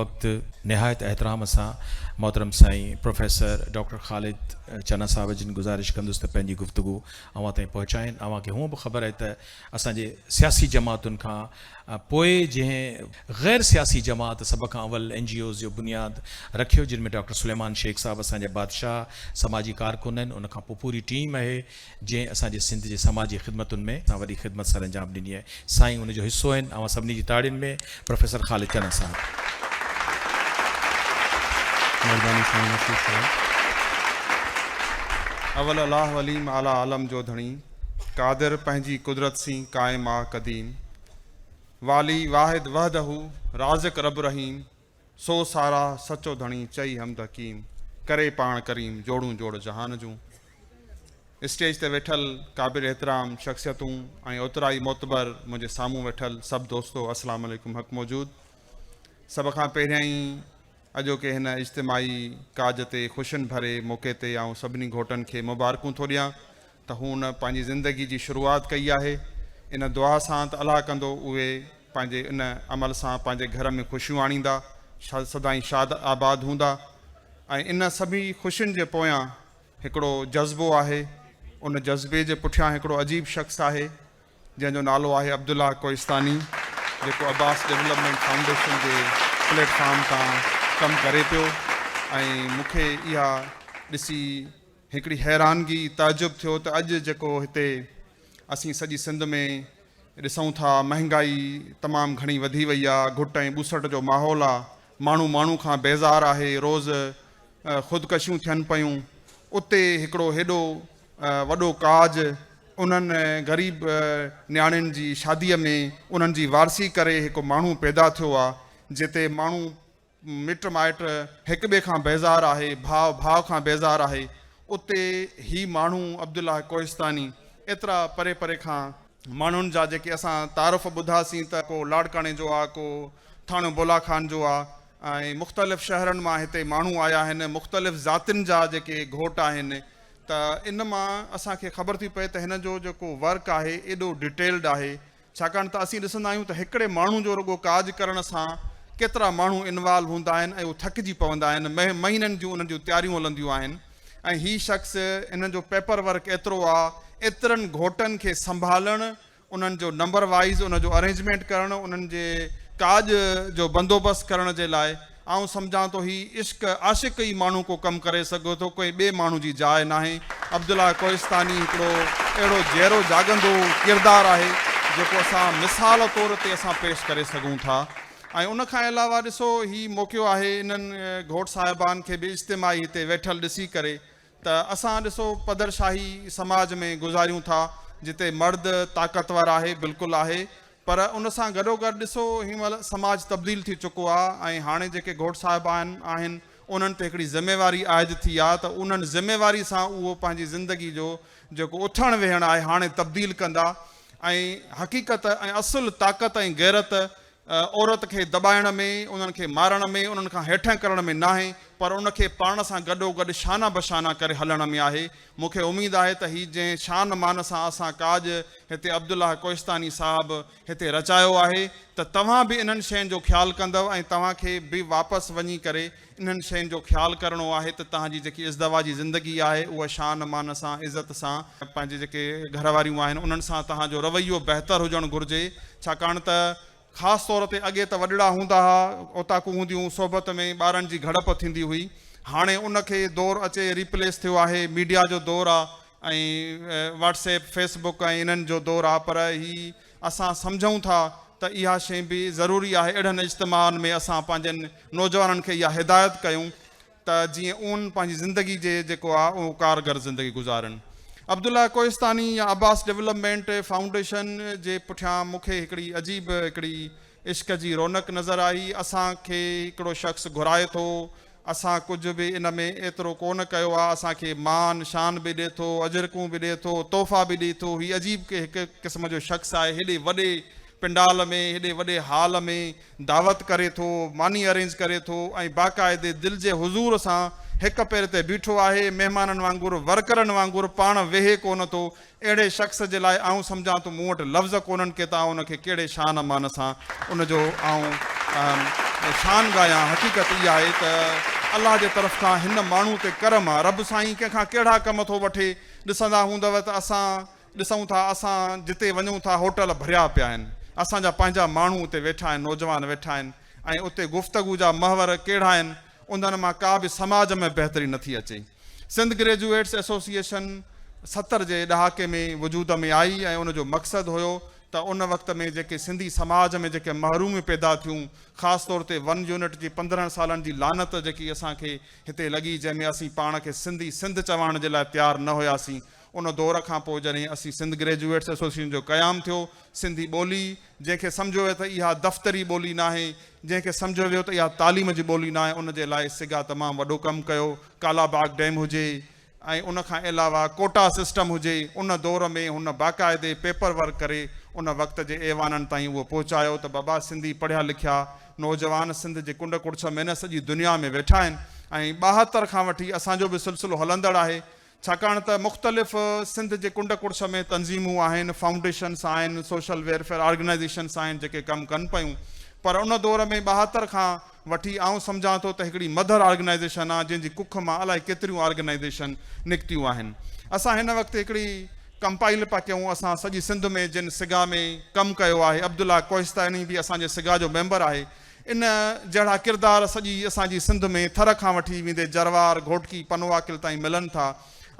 وقت نهايت احترام سان محترم سائين پروفيسر ڊاڪٽر خالد چنا صاحب جن گذارش ڪندس ته پنهنجي گفتگو اوهان تائين پهچائين. اوهان کي هونء به خبر آهي ته اسان جي سياسي جماعتن کان پوء جنهن غير سياسي جماعت سڀ کان اول اين جي اوز جو بنياد رکيو جن ۾ ڊاڪٽر سليمان شيخ صاحب اسان جا بادشاهه سماجي ڪارڪن آهن ان کان پوء پوري ٽيم اهي جنهن اسان جي سنڌ جي سماجي خدمتن ۾ وڏي خدمت سر انجام ڏني آهي سائين ان جو حصو آهن اوهان سڀني جي تاڙين ۾ پروفيسر خالد چنا صاحب. مھرباني سائين نصير صاحب. اول الله عليم اعليٰ عالم جو ڌڻي، قادر پنهنجي قدرت سين قائم آ قديم، والي واحد وحده رازق رب رحيم، سو ساراهه سچو ڌڻي چئي حمد حڪيم، ڪري پاڻ ڪريم جوڙون جوڙ جهان جون. اسٽيج تي ويٺل قابل احترام شخصيتون ۽ اوترا ئي معتبر منهنجي سامهون ويٺل سڀ دوستو السلام عليڪم حق موجود. سڀ کان پهريائين اڄوڪي هن اجتماعي ڪاڄ تي خوشين ڀري موقعي تي آئون سڀني گهوٽن کي مبارڪون ٿو ڏيان ته هو ان پنهنجي زندگي جي شروعات ڪئي آهي ان دعا سان ته الله ڪندو اهي پنهنجي ان عمل سان پنهنجي گهر ۾ خوشيون آڻيندا سدائين شاد آباد هوندا ۽ ان سڀني خوشين جي پويان هڪڙو جذبو آهي، ان جذبي جي پٺيان هڪڙو عجيب شخص آهي، جنهن جو نالو آهي عبدالله ڪوهستاني، جيڪو عباس ڊولپمينٽ فائونڊيشن جي پليٽ فارم تان ڪم ڪري پيو ۽ مون کي اها ڏسي هڪڙي حيرانگي، تعجب ٿيو ته اڄ جيڪو هتي اسين سڄي سنڌ ۾ ڏسون ٿا مهنگائي تمام گهڻي وڌي وئي آ، گهٽ ۽ ٻوسٽ جو ماحول آ، ماڻهو ماڻهو کان بيزار آهي، روز خودڪشيون ٿين پيون، اتي هڪڙو هيڏو وڏو ڪاڄ انهن غريب نياڻين جي شاديء ۾ انهن جي وارثي ڪري هڪ ماڻهو پيدا ٿيو آ، جتي ماڻهو مٽ مائٽ هڪ ٻئي کان بيزار آهي، ڀاء ڀاء کان بيزار آهي، اتي هي ماڻهو عبدالله ڪوهستاني ايترا پري پري کان ماڻهن جا جيڪي اسان تعارف ٻڌاسين ته ڪو لاڙڪاڻي جو آ، ڪو ٿاڻو بولا خان جو آ ۽ مختلف شهرن مان هتي ماڻهو آيا آهن، مختلف ذاتين جا جيڪي گهوٽ آهن ته ان مان اسان کي خبر ٿي پئي ته هن جو جيڪو ورڪ آهي ايڏو ڊيٽيلڊ آهي ڇاڪاڻ ته اسين ڏسندا آهيون ته هڪڙي ماڻهو جو رڳو ڪاڄ ڪرڻ سان ڪيترا ماڻهو انوالو هوندا آهن ۽ اهي ٿڪجي پوندا آهن، مهينن جون انهن جون تياريون هلنديون آهن ۽ هي شخص انهن جو پيپر ورڪ ايترو آ ايترن گهوٽن کي سنڀالڻ انهن جو نمبر وائيز ان جو ارينجمينٽ ڪرڻ، انهن جي ڪاڄ جو بندوبست ڪرڻ جي لاء آئون سمجهان ٿو هي عشق عاشق ئي ماڻهو ڪو ڪم ڪري سگهيو ٿو، ڪنهن ٻئي ماڻهو جي جاء ناهي. عبدالله ڪوهستاني هڪڙو اهڙو جيئرو جاڳندو ڪردار آهي جيڪو اسان مثال طور تي اسان پيش ڪري سگهون ٿا ۽ ان کان علاوه ڏسو هي موقعو آهي انهن گهوٽ صاحبان کي به اجتماعي هتي ويٺل ڏسي ڪري ته اسان ڏسو پدر شاهي سماج ۾ گذاريون ٿا جتي مرد طاقتور آهي بلڪل آهي پر ان سان گڏوگڏ ڏسو هن مهل سماج تبديل ٿي چڪو آ ۽ هاڻي جيڪي گهوٽ صاحبان آهن انهن تي هڪڙي ذميواري عائد ٿي آ ته انهن ذميواري سان اهو پنهنجي زندگي جو جيڪو اٿڻ ويهڻ آهي هاڻي تبديل ڪندا ۽ حقيقت ۽ اصل طاقت ۽ غيرت عورت کي دٻائڻ ۾، انهن کي مارڻ ۾، انهن کان هيٺ ڪرڻ ۾ ناهي، پر ان کي پاڻ سان گڏوگڏ شانه بشانه ڪري هلڻ ۾ آهي. مون کي اميد آهي ته هي جنهن شان مان سان اسان ڪاڄ هتي عبدالله ڪوهستاني صاحب هتي رچايو آهي ته توهان به انهن شين جو خيال ڪندؤ ۽ توهان کي به واپس وڃي ڪري انهن شين جو خيال ڪرڻو آهي ته توهان جي جيڪي ازدواجي زندگي آهي اها شان مان سان عزت سان پنهنجي جيڪي گهر واريون آهن انهن سان توهان جو رويو بهتر هجڻ گهرجي ڇاڪاڻ ته خاص طور تي اڳي ته وڏڙا هوندا ها، اوطاقون هونديون هيون، صحبت ۾ ٻارن جي گهڙپ ٿيندي هئي. هاڻي ان کي دور اچي ريپليس ٿيو آهي، ميڊيا جو دور آ ۽ واٽس ايپ، فيس بڪ ۽ انهن جو دور آ پر هي اسان سمجهون ٿا ته اها شيء به ضروري آهي اهڙن اجتماعن ۾ اسان پنهنجن نوجوانن کي اها هدايت ڪيون ته جيئن اون پنهنجي زندگي جي جيڪو آ اهو ڪارگر زندگي گذارن. عبدالله ڪوهستاني يا عباس ڊولپمينٽ فائونڊيشن جي پٺيان مون کي هڪڙي عجيب هڪڙي عشق جي رونق نظر آئي. اسان کي هڪڙو شخص گهرائي ٿو، اسان ڪجهه به ان ۾ ايترو ڪونه ڪيو آ، اسان کي مان شان به ڏي ٿو، اجرڪون به ڏي ٿو، تحفا به ڏي ٿو. هي عجيب هڪ قسم جو شخص آهي، هيڏي وڏي پنڊال ۾، هيڏي وڏي هال ۾ دعوت ڪري ٿو، ماني ارينج ڪري ٿو ۽ باقاعدي دل جي حضور سان هڪ پير تي بيٺو آهي، مهمانن وانگر، ورڪرن وانگر پاڻ ويهي ڪونه ٿو، اهڙي شخص جي لاء آئون سمجهان ٿو مون وٽ لفظ ڪونهن ڪي ته آئون ان کي ڪهڙي شان مان سان ان جو آئون شان ڳايان، حقيقت اها آهي ته الله جي طرف کان هن ماڻهو تي ڪرم آ، رب سائين ڪنهن کان ڪهڙا ڪم ٿو وٺي، ڏسندا هوندؤ ته اسان ڏسون ٿا اسان جتي وڃون ٿا هوٽل ڀريا پيا آهن، اسان جا پنهنجا ماڻهو اتي ويٺا آهن، نوجوان ويٺا آهن ۽ اتي گفتگو جا محور ڪهڙا آهن، انهن مان ڪا به سماج ۾ بهتري نٿي اچي. سنڌ گريجوئيٽس ايسوسيئيشن 70 جي ڏهاڪي ۾ وجود ۾ آئي ۽ ان جو مقصد هيو ته ان وقت ۾ جيڪي سنڌي سماج ۾ جيڪي محروميون پيدا ٿيون خاص طور تي ون يونٽ جي 15 سالن جي لعنت جيڪي اسان کي هتي لڳي جنهن ۾ اسين پاڻ کي سنڌي سنڌ چوائڻ جي لاء تيار نه هياسين ان دور کان پوء جڏهن اسين سنڌ گريجوئيٽس ايسوسيئيشن جو قيام ٿيو سنڌي ٻولي جنهن کي سمجهيو ويو ته اها دفتري ٻولي ناهي، جنهن کي سمجهيو ويو ته اها تعليم جي ٻولي ناهي، ان جي لاء سگا تمام وڏو ڪم ڪيو. ڪالا باغ ڊيم هجي ۽ ان کان علاوه ڪوٽا سسٽم هجي، ان دور ۾ هن باقاعدي پيپر ورڪ ڪري ان وقت جي ايوانن تائين اهو پهچايو ته بابا سنڌي پڙهيا لکيا نوجوان سنڌ جي ڪنڊ ڪڙڇ ۾ نه سڄي دنيا ۾ ويٺا آهن ۽ 72 کان وٺي اسان جو به سلسلو هلندڙ آهي. ڇاڪاڻ ته مختلف سنڌ جي ڪنڊ ڪڙڇ ۾ تنظيمون آهن، فائونڊيشنس آهن، سوشل ويلفيئر آرگنائيزيشنس آهن جيڪي ڪم ڪن پيون پر ان دور ۾ 72 کان وٺي آئون سمجهان ٿو ته هڪڙي مڌر آرگنائيزيشن آ جنهن جي ڪک مان الائي ڪيتريون آرگنائيزيشن نڪتيون آهن. اسان هن وقت هڪڙي ڪمپائيل پيا ڪيون اسان سڄي سنڌ ۾ جن سگا ۾ ڪم ڪيو آهي عبدالله ڪوهستاني به اسان جي سگا جو ميمبر آهي ان جهڙا ڪردار سڄي اسان جي سنڌ ۾ ٿر کان وٺي ويندي جروار، گهوٽڪي، پنوعاقل تائين ملن ٿا.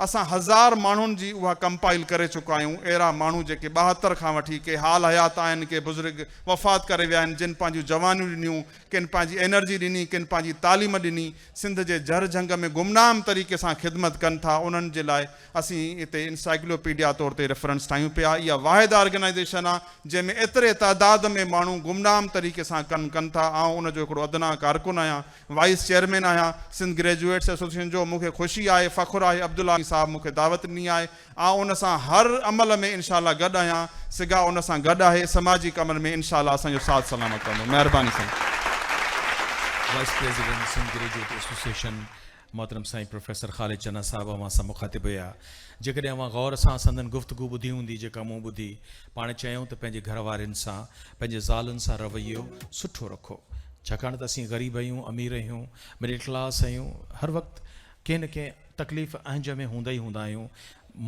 اسان هزار ماڻهن جي اها ڪمپائيل ڪري چڪا آهيون. اهڙا ماڻهو جيڪي 72 کان وٺي ڪي حال حيات آهن، ڪي بزرگ وفات ڪري ويا آهن، جن پنهنجون جوانيون ڏنيون، ڪن پنهنجي انرجي ڏني، ڪن پنهنجي تعليم ڏني، سنڌ جي جهر جهنگ ۾ گمنام طريقي سان خدمت ڪن ٿا، انهن جي لاء اسين هتي انسائيڪلوپيڊيا طور تي ريفرنس ٺاهيون پيا. اها واحد آرگنائيزيشن آ جنهن ۾ ايتري تعداد ۾ ماڻهو گمنام طريقي سان ڪن ڪن ٿا. آئون ان جو هڪڙو ادنيٰ ڪارڪن آهيان. وائيس چيئرمين آهيان سنڌ گريجوئيٽس ايسوسيئيشن جو. مون کي خوشي آهي، فخر آهي عبدالله صاحب مون کي دعوت ڏني آهي. آئون ان سان هر عمل ۾ انشاء الله گڏ آهيان. سگا ان سان گڏ آهي. سماجي ڪمن ۾ انشاء الله اسان جو ساٿ سلامت رهندو. مهرباني سائين. Vice president Sindh graduate association محترم سائين پروفيسر خالد چنا صاحب اوهان سان مخاطب هيا. جيڪڏهن اوهان غور سان سندن گفتگو ٻڌي هوندي جيڪا مون ٻڌي، پاڻ چيائون ته پنهنجي گهر وارين سان، پنهنجي زالن سان رويو سٺو رکو. ڇاڪاڻ ته اسين غريب آهيون، امير آهيون، مڊل ڪلاس آهيون، هر وقت ڪنهن نه ڪنهن تڪليف اهنج ۾ هوندا ئي هوندا آهيون.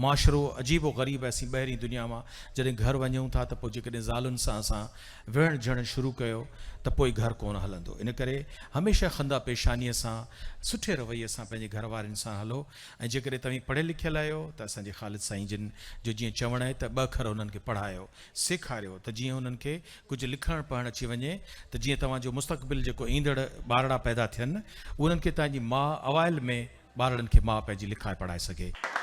معاشرو عجيب و غريب آهي، اسين ٻاهرين دنيا مان جڏهن گهر وڃون ٿا ته پوء جيڪڏهن زالن سان اسان وڙهڻ جهڙڻ شروع ڪيو ته پوء گهر ڪونه هلندو. ان ڪري هميشه خنده پيشانيء سان سٺي رويي سان پنهنجي گهر وارين سان هلو ۽ جيڪڏهن توهين پڙهيل لکيل آهيو ته اسان جي خالد سائين جن جو جيئن چوڻ آهي ته ٻه اکر انهن کي پڙهايو سيکاريو ته جيئن انهن کي ڪجهه لکڻ پڙهڻ اچي وڃي ته جيئن توهان جو مستقبل جيڪو ايندڙ ٻارڙا پيدا ٿين انهن کي توهان جي ماء اوائل ۾ ٻارڙن کي ماء پنهنجي لکائي پڙهائي سگهي.